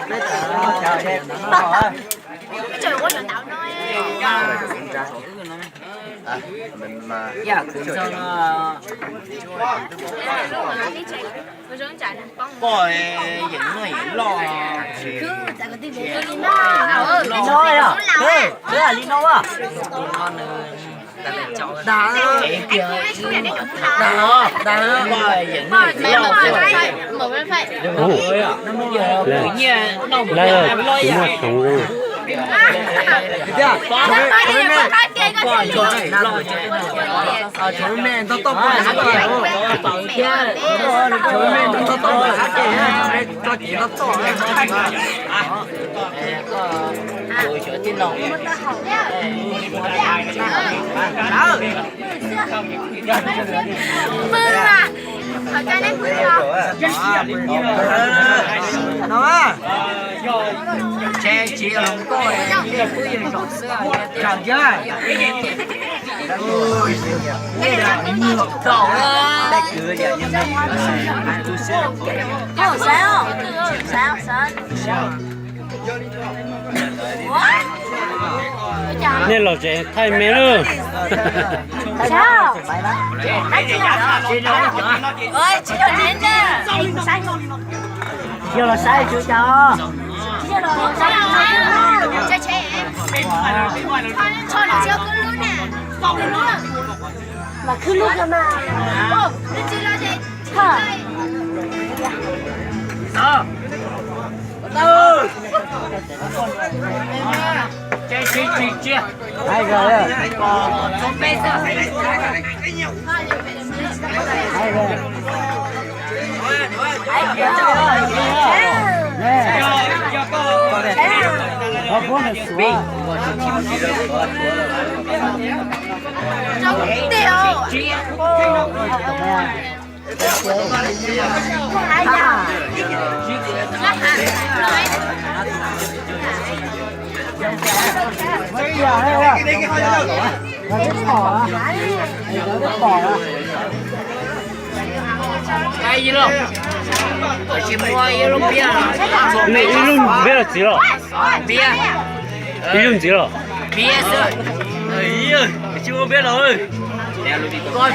Ua cov ntawv no, yam kwv txog no, poj yeem noj yeem loj. Li no, li no, dag, dag, dag. Lawv tsis muaj hmoov zoo. Cov me ntog toj poj niam, cov me ntog toj poj niam, tso cev toj toj. Nej los tsev thaij me lawm. Yog los saib tsis ua cas. Mas khwb lub ko mas. Ib lub ntxiv los? Ib lub ntxiv los? Tsis muaj npiab los.